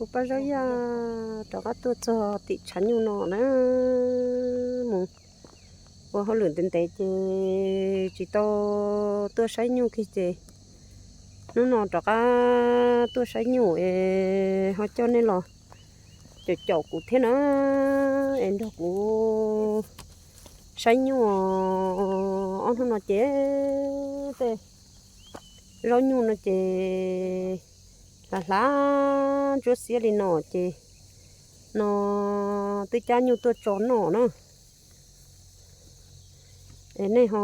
Kuv Paj Zaub Yaj rov qab tuaj txog tim tshav nyuj no na, mus ua hauj lwm ntev ntev ces tsis tau tuaj saib nyuj kiag ces hnub no rov qab tuaj saib nyuj es ho coj nej los caum caum kuv thiab na, es nrog kuv saib nyuj. Ob hnub no ces tej zaub nyuj no ces hlav hlav ntsuab xiab li no ces no twb cab nyuj tuaj tso noj na. Es nej ho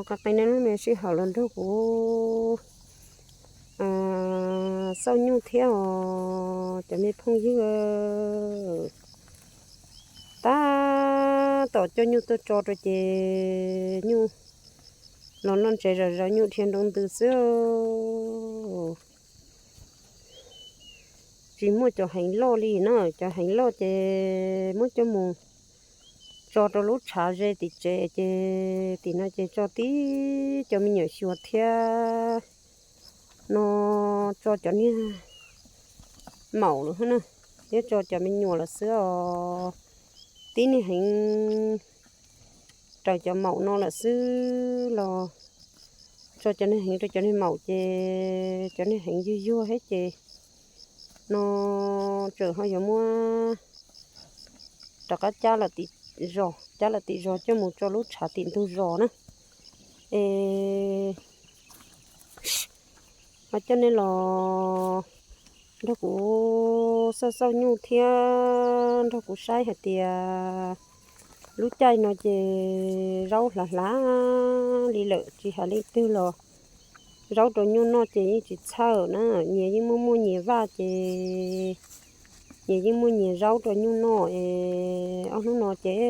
qee qee nej lub me sij hawm los nrog kuv xauj nyuj thiab os cov me phooj ywg. Tab tom coj nyuj tuaj tso rau ces nyuj los noj ntses zom zaws, nyuj dhia nroo ntws xwb. Tsis muaj cov heev loj li na, cov heev loj ces muab coj mus tso rau lub tshav ze tim tsev ces tim no ces tso tib cov me nyuam xyuas thiab no tso cov niag maum lawm na, thiab tso cov me nyuam lawm xwb os. Tib niag heev raws cov maum no lawm xwb los tso cov niag heev rau cov niag maum ces cov niag heev yuag yuag thiab ces no tseem ho yuav muab rov qab cab lawm tim zos, cab lawm tim zos coj mus tso lub tshav tim ntug zos na. Es ho coj nej los nrog kuv xauj xauj nyuj thiab nrog kuv saib hais tias lub caij no ces zaub hlav hlav li lawm, tsis hais leej twg los zaub rau nyuj noj ces yeej tsis txhawj na. Nyias yeej muaj muaj nyias vaj ces nyias yeej muaj nyias zaub rau nyuj noj es ob hnub no ces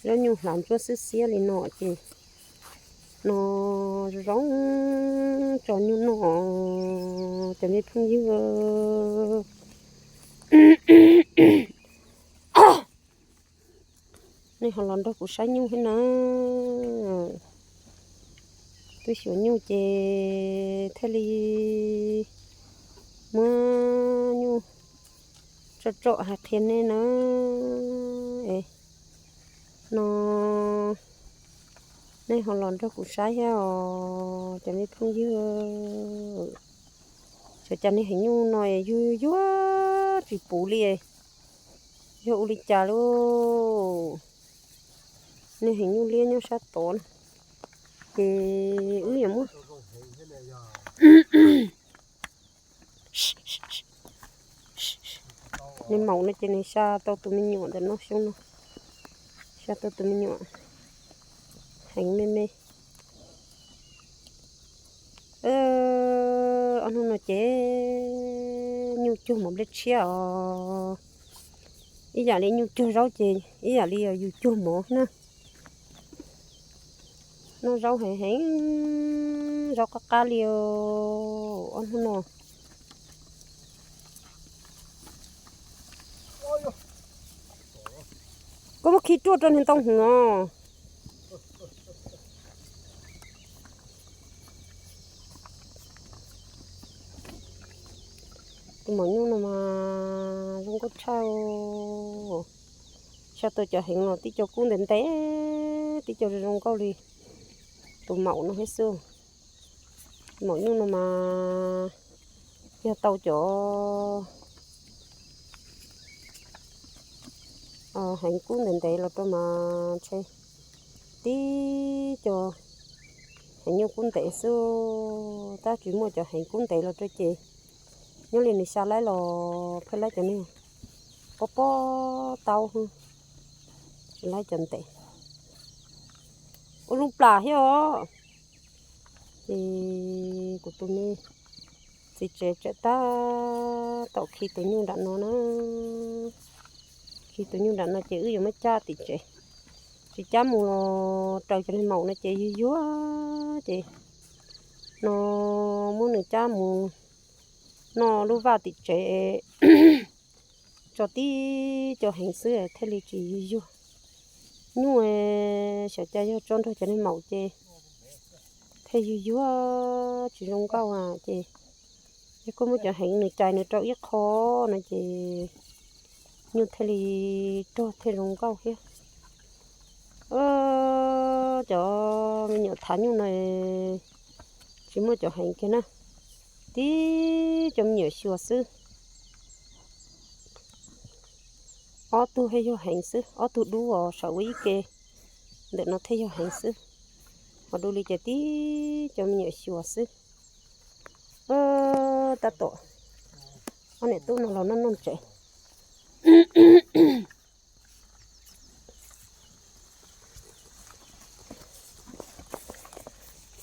zaub nyuj hlav ntsuab xwb xiab li no ces no zoo tso nyuj noj cov me phooj ywg. Nej ho los nrog kuv saib nyuj thiab na. Twb xyuas nyuj ces thiaj li muab nyuj tsom tsom hais qhia nej na. Es no nej ho los nrog kuv saib thiab os cov me phooj ywg. Xyov cas niag heev nyuj no yuag yuag tsis puv li, yog ua li cas lauj. Niag heev nyuj liab nyob sab tod na, ces wb yuav muab nws maum no ces nws xa tau tus me nyuam ntawm no xyoo no, xa tau tus me nyuam heev me me. Ob hnub no ces nyuj cuag mov nplej tshiab os. Ib yam li nyuj cuag zaub ces ib yam li yus cuag mov na. Noj zaub heev heev, zaub qab qab li ob hnub no. Koj muab khi ruaj rau niag ntoo hwv os. Tus maum nyuj no mas zoo nkauj tshaj. Xa tau cov heev los tib co kub ntev ntev, tib co zoo zoo nkauj li tus maum no thiab xwb. Maum nyuj no mas yog tau cov heev kub ntev ntev los rau mas ntshe tib co heev nyuj kub ntev xwb, tab tsis muaj cov heev kub ntev los rau ces nyob li nws xa laib los phaj laib cov niag pob pob taub, tsis laib cov ntev. Ua lub plas thiab os. Ces kuv tus me txiv tsev tseem tab tom khi tus nyuj nram no na. Khi tus nyuj nram no ces wb yuav muab cab tim tsev, tsis cab mus los raws cov niag maum no ces yuag yuag ces no muab nws cab mus noj lub vaj tim tsev, tso tib co heev xwb thiaj li tsis yuag yuag. Nyuj xyov cas yog tso nrog cov niag maum ces thiaj yuag yuag tsis zoo nkauj ces Ces kuj muab cov heev nws cais nws rau ib qho no ces nyuj thiaj li rog thiaj zoo nkauj thiab. Cov me nyuam thav nyuj no tsis muaj cov heev kiag na, tib cov me nyuam xyuas xwb. Ob tug thiaj yog heev xwb, ob tug dub os saum ua ib ke ntawm no thiaj yog heev xwb. Ho dub li ces tib cov me nyuam xyuas xwb. Tab tom ob niam tub no los noj noj tsev.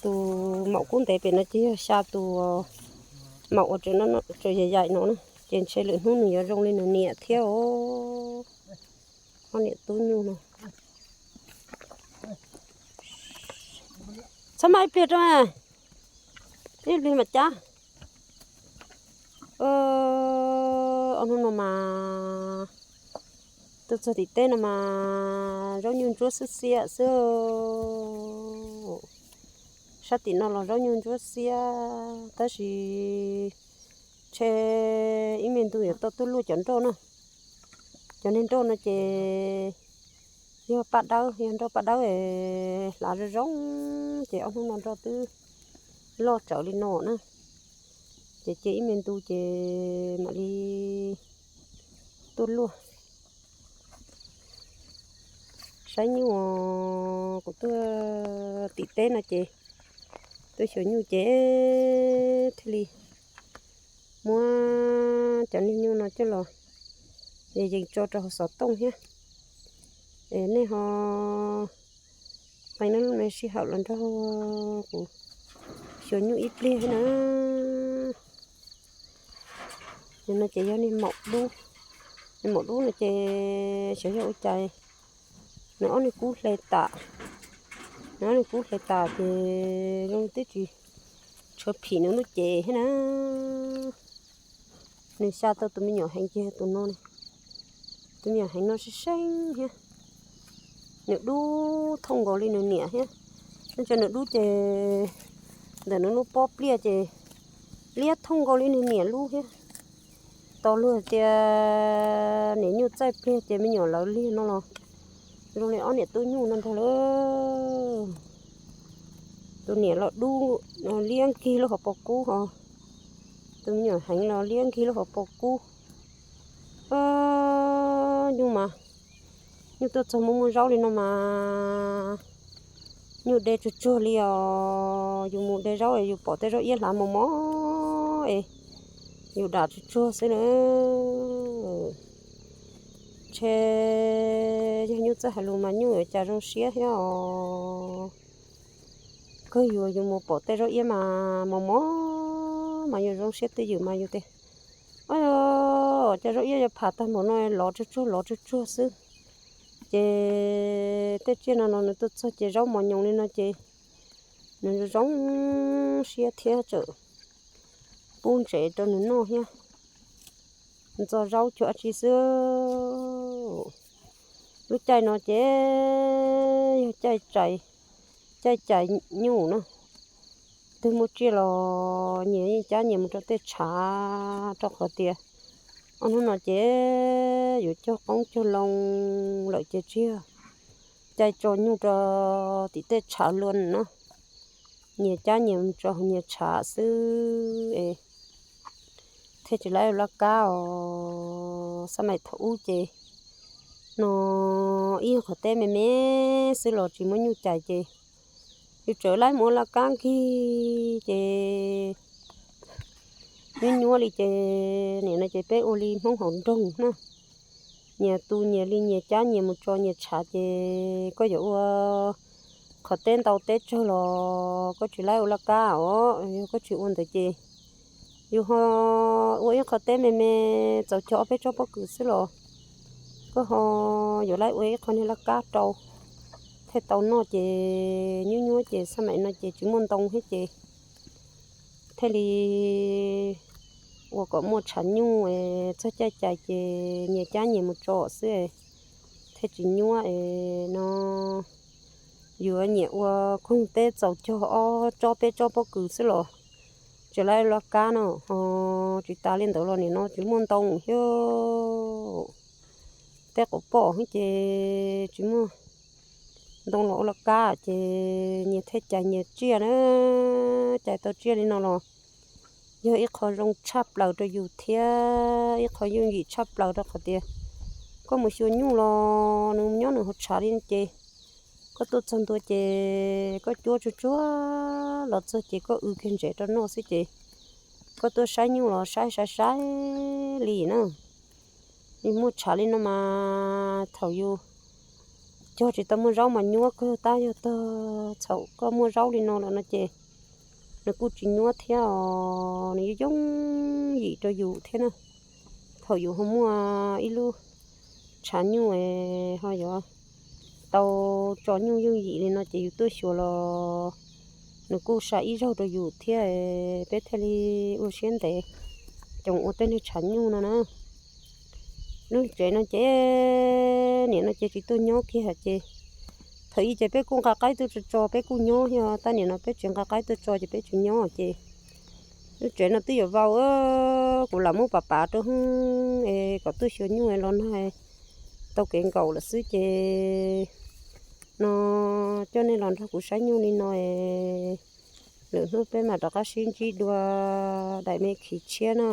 Tus maum kub ntev pem no ces yog xya tus maum uas tseem yaim yaim no na, ces ntshe lwm hnub nws yuav zoo li nws niam thiab os. Ob niam tub nyuj no. Txhob maj ib pliag rau, ib pliag mas cab. Ob hnub no mas tuaj txog tim teb no mas zaub nyuj ntsuab xiab xiab xwb. Sab tim no los zaub nyuj ntsuab xiab tab sis ntshe ib me ntu yuav tau tuaj luaj cov nroj no. Cov niag nroj no ces yog paj dawb, yog nroj paj dawb hlav zoo zoo, ces ob hnub no nroj twb loj tsawv li no na. Ces cia ib me ntu ces mam li tuaj luaj. Saib nyuj, kuv tuaj tim teb no ces tuaj xyuas nyuj ces thiaj li muab cov niag nyuj no coj los yees tso rau hauv xov tooj thiab. Es nej ho pheej lub me sij hawm los nrog kuv xyuas nyuj ib pliag thiab na. No ces yog niag maum dub, niag maum dub no ces xyov yog ua cas nws ob niag kub hle tas, nws ob niag kub hle tas ces zoo twb tsis tshuav phim nws lub cev thiab na. Nws xya tau tus me nyuam heev ces tus no, tus me nyuam heev no seeb seeb thiab. Nws dub thooj nkaus li nws niam thiab. Nws tso nws dub ces ntawm nws lub pob pliaj ces liab thooj nkaus li nws niam lub thiab. Tos luag tias niam nyuj txaij pliag ces me nyuam lawv liag no los zoo li ob niam tub nyuj no ntag lauj. Tus niam los dub liab nkig lub hauv paus kub ho, tus me nyuam heev los liab nkig lub hauv paus kub. Nyuj mas, nyuj tuaj txog muaj muaj zaub li no mas nyuj de tsuag tsuag li os. Yus mus de zaub es yus pom tej zaub iab hlav mos mos es yus dam tsuag tsuag xwb na. Ntshe yog nyuj txawj hais lus mas nyuj yuav cas zoo siab thiab os. Kawg yus, yus mus pom tej zaub iab mas mos mos mas yus zoo siab twj ywm mas yus tias, o, cov zaub iab yuav pham tag npaum no, lov tsuag tsuag lov tsuag tsuag xwb. Ces tej tsiaj no no nws tuaj txog ces zaub mos nyoos li no ces nws zoo siab thiab tseem pub ntsev rau nws noj thiab. Ntxo zaub cuag dab tsi xwb. Lub caij no ces yog caij, caij cais nyuj na. Twg muaj tsiaj los nyias yeej cab nyias mus rau tej tshav rau qhov tias ob hnub no ces yuav cog qoob cog loo lawm ces tsis yog caij tso nyuj rau tim tej tshav luaj na. Nyias cab nyias mus tso nyias tshav xwb es thiaj tsis laib ua laj kab os. Xab maim thaum ub ces no ib qhov teb me me xwb los tsis muaj nyuj cais ces yus txawm laib mus ua laj kab nkig ces nyuaj nyuaj li ces nim no ces peb ua li Hmoob hauv nroog na. Nyias tu nyias li, nyias cab nyias mus tso nyias tshav ces koj yuav ua qhov teb ntau teb tsawg los koj tsis laib ua laj kab os. Yog koj tsis ua ntawd ces yus ho ua ib qho teb me me txaus cog ob peb tsob pob kws xwb los koj ho yuav laib ua ib qho niag laj kab rau thiaj tau noj ces nyuaj nyuaj ces xab maim no ces tsis muaj ntoo thiab ces thiaj li ua kom muaj tshav nyuj, txog caij cais ces nyias cab nyias mus tso xwb thiaj tsis nyuaj no. Yuav nyiam ua koog teb txaus cog ob tsob peb tsob pob kws xwb los tsis lab laj kab no ho. Tsis tas li ntawd los nim no tsis muaj ntoo thiab, tej quav pom ces tsis muaj ntoo los ua laj kab ces nyias thiaj cais nyias tsiaj na. Cais tau tsiaj li no los yog ib qho zoo tshaj plaws rau yus thiab ib qho yooj yim tshaj plaws rau qhov tias koj mus xyuas nyuj los nws nyob nws hauv tshav li ces koj tuaj txog ntua ces koj cuab tsuag tsuag los txog ces koj w kiag ntsev rau noj xwb ces koj tuaj saib nyuj los saib saib saib li na. Nws muaj tshav li no mas thaum yus cog tsis tau muaj zaub mas nyuab kawg tab yog tog thaum koj muaj zaub li no lawm no ces nws kuj tsis nyuab thiab os, nws yooj yooj yim rau yus thiab na. Thaum yus ho muaj ib lub tshav nyuj ho yuav tau tso nyuj yooj yim li no ces yus tuaj xyuas los nws kuj sai ib zaug rau yus thiab, peb thiaj li ua siab ntev coos ua tej neeg tshav nyuj no na. Lub tsev no ces nim no ces tsis tuaj nyob kiag ces thaum ub ces peb kuj nqa qaib tuaj tso tso peb kuj nyob yog tab nim no peb tsis nqa qaib tuaj tso ces peb tsis nyob ces lub tsev no twb yuav vau, kuv lam muab pav pav rau hwb es kom tuaj xyuas nyuj los nag tau kev nkaum lawm xwb ces no coj nej los nrog kuv saib nyuj li no es lwm hnub peb mam rov qab sib ntsib dua daim me khiv tshiab no.